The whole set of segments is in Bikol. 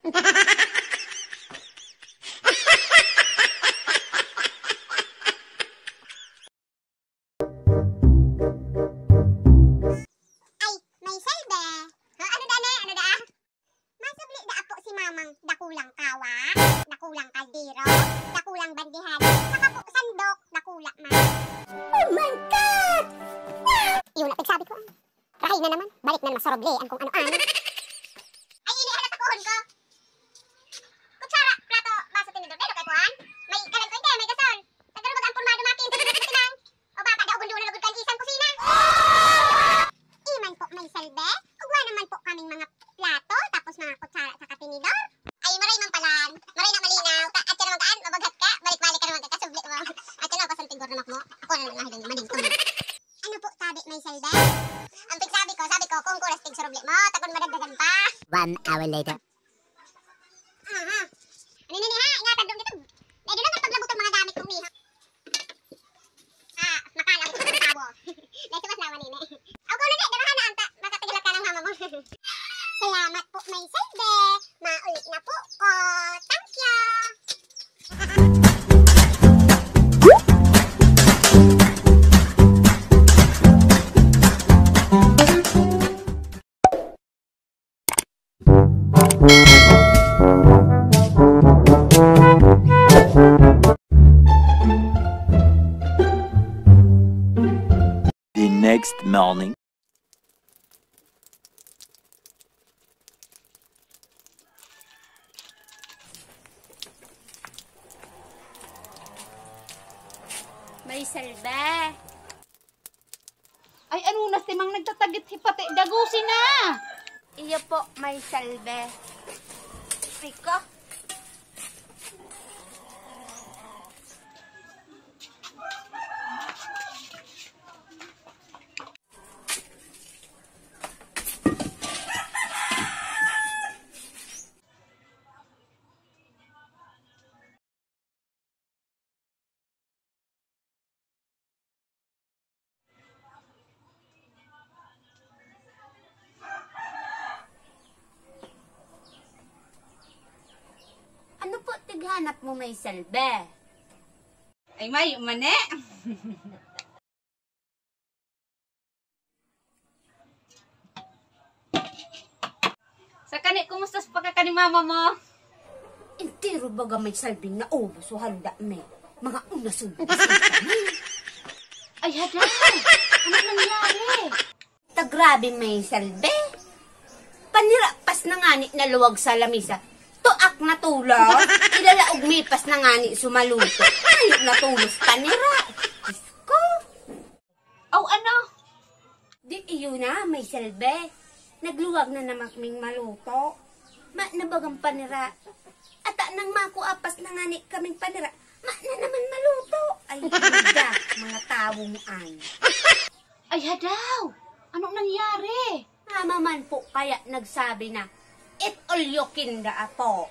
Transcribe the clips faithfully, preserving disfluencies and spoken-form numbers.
Ay, may salbe. Ha, ano da, ne? Ano da? Masubli da apo si Mamang dakulang kawa, dakulang kaldero, dakulang bandehan, saka po sandok, dakula man. Oh my God! Wow! Yun na, pagsabi ko, ah. Rahay na naman. Balik na naman sa roble, ang kung ano-ano. Ay, ini, hala, takuhon ko. Kutsara, plato, baso, tinidor, dai na kay kuan? May kalan ko, hindi, may gasol. Tagarubag ang pormado, makin. Tinang. O baka daw gundo na lugod kan isang kusina. Iman po, may salbe. Ugwa naman po kaming mga plato, tapos mga kutsara at saka tinidor. Ay, maray man palan. Maray na malinaw. Ka, at siya naman kaan, mabaghat ka. Balik-balik ka naman, kakasubli mo. At siya na, pasantigor naman mo. Ako na lang ang hiling, maning tubig. Ano po, tabi, may salbe? Ang pigsabi ko, sabi ko, kung kuras pigsurubli mo, takon madagdagan pa. One hour later. Aha. Ano na ni ha? Ingatan dong dito. Dahil na nga paglagot ang mga gamit kong niha. Ah, makalaw ko sa tawo. Dahil sa mas lawan ini. Ako na di, darahan na anta. Baka tigilat ka ng mama mo. Salamat po, may salbe. Mauli na po ko. Thank you. The next morning. May salbe. Ay, ano na si Mang nagtatagit hi pati dagusi na? Iyo po, may salbe. Ika. Ano po tighanap mo, may salbe? Ay, mayo man eh. Sa kani, kumusta sa pagkakan ni mama mo? Entero baga may salbing naubos o handa mi. Mga unason. Ay, hada! Ano nangyari? Ta grabe may salbe. Panira pas na ngani naluwag sa lamisa. Tuak na tulos. Ilalaog mi pas na ngani sumaluto. Mayo na tulos panira. Diyos ko. Aw, ano? Di iyo na, may salbe. Nagluwag na naman kaming maluto. Ma, nabagang panira. Ata nang makua pas na ngani kaming panira, ma na naman maluto. Ay, handa, mga tawong an. Ay, hadaw! Anong nangyari? Mama man po kaya nagsabi na, "Eat all you can da apo."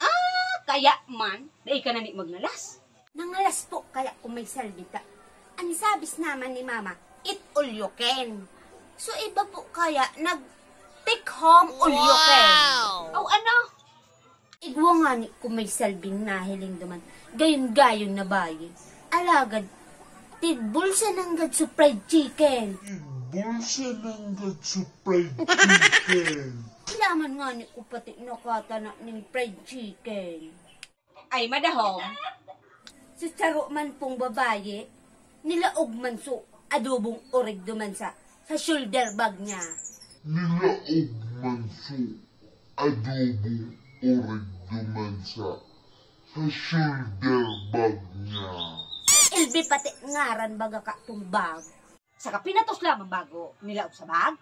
Ah, kaya man, dai ka na ni magnalas? Nangalas po kaya kung may salbita. Ang sabis naman ni Mama, "Eat all you can." So, iba po kaya nag-take home all you can. Wow! O ano? Igwa ngani kung may salbing nahiling duman. Gayon-gayon na bayi. Alagad, tigbulsa nanggad sa fried chicken. Tigbulsa nanggad sa fried chicken. Laman ngani ko pati nakatana ning fried chicken. Ay, madahom. Sa saro man pong babayi, nilaog man so adobong orig duman sa, sa shoulder bag niya. Nilaog man so adobong orig duman sa, sa shoulder bag niya. Elbi pati ngaran baga ka tong bag. Saka pinatos lamang bago nilaog sa bag?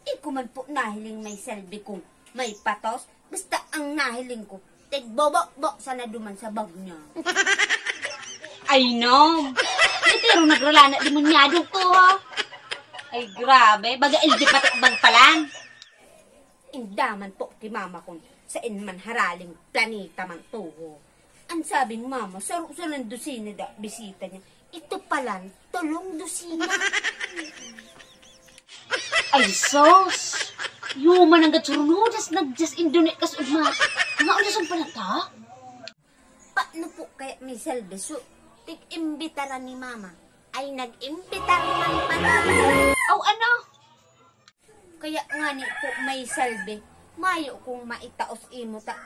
Iko man po nahiling may salbi kung may patos. Basta ang nahiling ko, tigbobokbok sana duman sa bag niya. Ay, no. Itiro nagralana, demonyado ko, ha? Ay, grabe. Baga elbi pati bag pa lang. Indaman po ki mama kun sain man haraling planeta man to, ho. Ang sabing mama, saro-sarong dosina da bisita niya. Ito palan, tolong dosina. Ay, sus! Yuman ang gatsurunudas, nagjas indone kas ugma. Mga unason pa lang ta? Paano po kaya may salbe? So, tig-imbitaran ni mama. Ay, nag-imbitar man pala. Aw, ano? Kaya nga ni po may salbe. Mayo kung maitaos imo ta.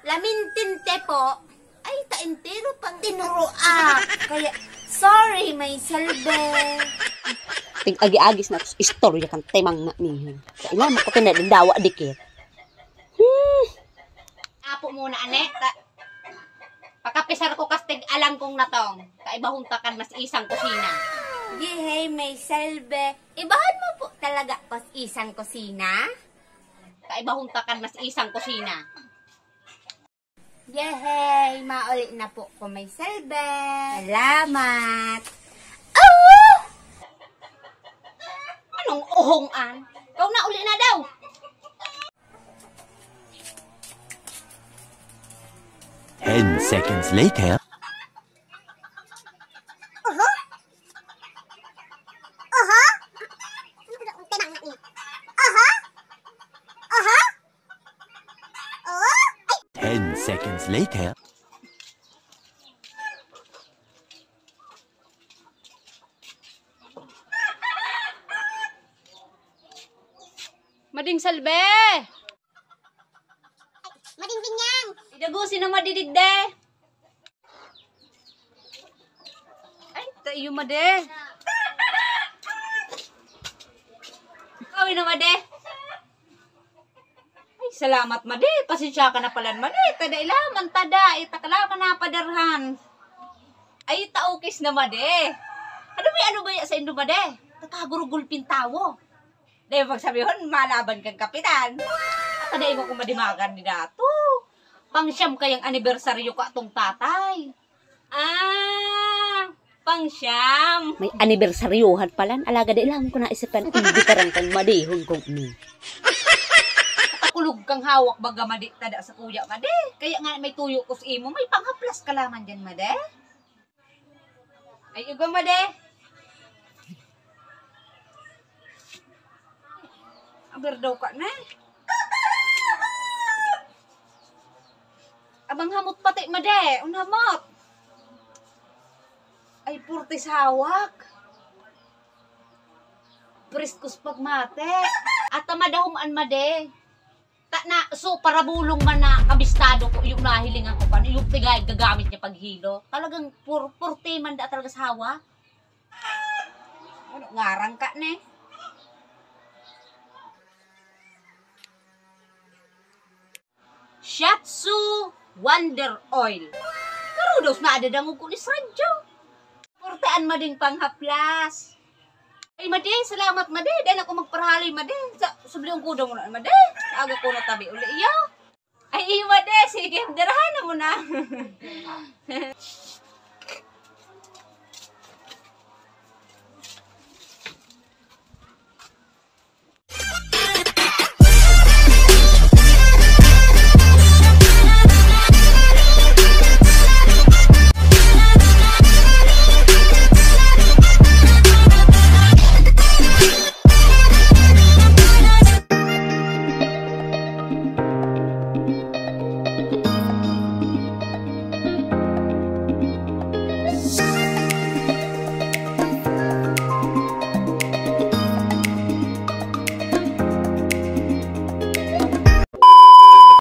Lamintinte po. Ay, ta entero pang tinuroak. Kaya, sorry, may salbe. Tig-agi-agis na tos istorya kan timang na nihin. Kailan mo ko tinadindawa, dikit? Hmm. Apo muna, ane. Ta-, pakapisar ko kastig alang kong natong. Kaibahon ta kan mas isang kusina. Yehey, may salbe. Ibahan mo po talaga kas isang kusina? Kaibahon ta kan mas isang kusina. Yehey! Mauli na po ko may salbe. Salamat! Awa! Anong uhong an? Ikaw na, uli na daw! Ten seconds later. Oho! Oho! Ano ba ang timang na niya? Oho! Oho! Oh! Ay! Ten seconds later. Mading salbe! Mading binyang! Idagusi na madididde! Ay, ta iyo, made! Awi na, made! Ay, salamat, made! Pasensya ka na pala, made! Tada ila, mantada! Itakala, manapadarhan! Ay, taukis na, made! Ano may ano ba ya sa indo, made? Takagurugul pintawo! Dahil pagsabihon, malaban kang kapitan. At na imo kong madimagan ni Dato. Pang siyam kayang anibersaryo ka atong tatay. Ah, pang siyam. May anibersaryohan palan, alagad ilang ko na isipan, imbitaran kang madihon kong ni. Pakulog kang hawak baga madi tada sa kuya madi. Kaya nga may tuyo ko sa imo, may panghaplas ka laman dyan, madi. Ay, igwa mo, de. Aber daw ka na. Abang hamot pati, made. Unhamot. Ay, purtis hawak. Priskos pagmate. At madahom an made. Ta na, so, parabulong man na kabistado ko, yung nahilingan ko pa, yung tigay gagamit niya paghilo. Talagang pur purte man da talaga sa hawa. Ano, ngarang ka, ne? Shiatsu Wonder Oil. Karudos na adadangog ko ni Sradyo. Purtean mading panghaplas. Ay, madi, salamat, madi. Dahil ako magparhaloy, madi. Sa, subliong ko daw muna, madi. Aga ko natabi uli, iyo. Ay, iyo, madi. Sige, darahan na mo na.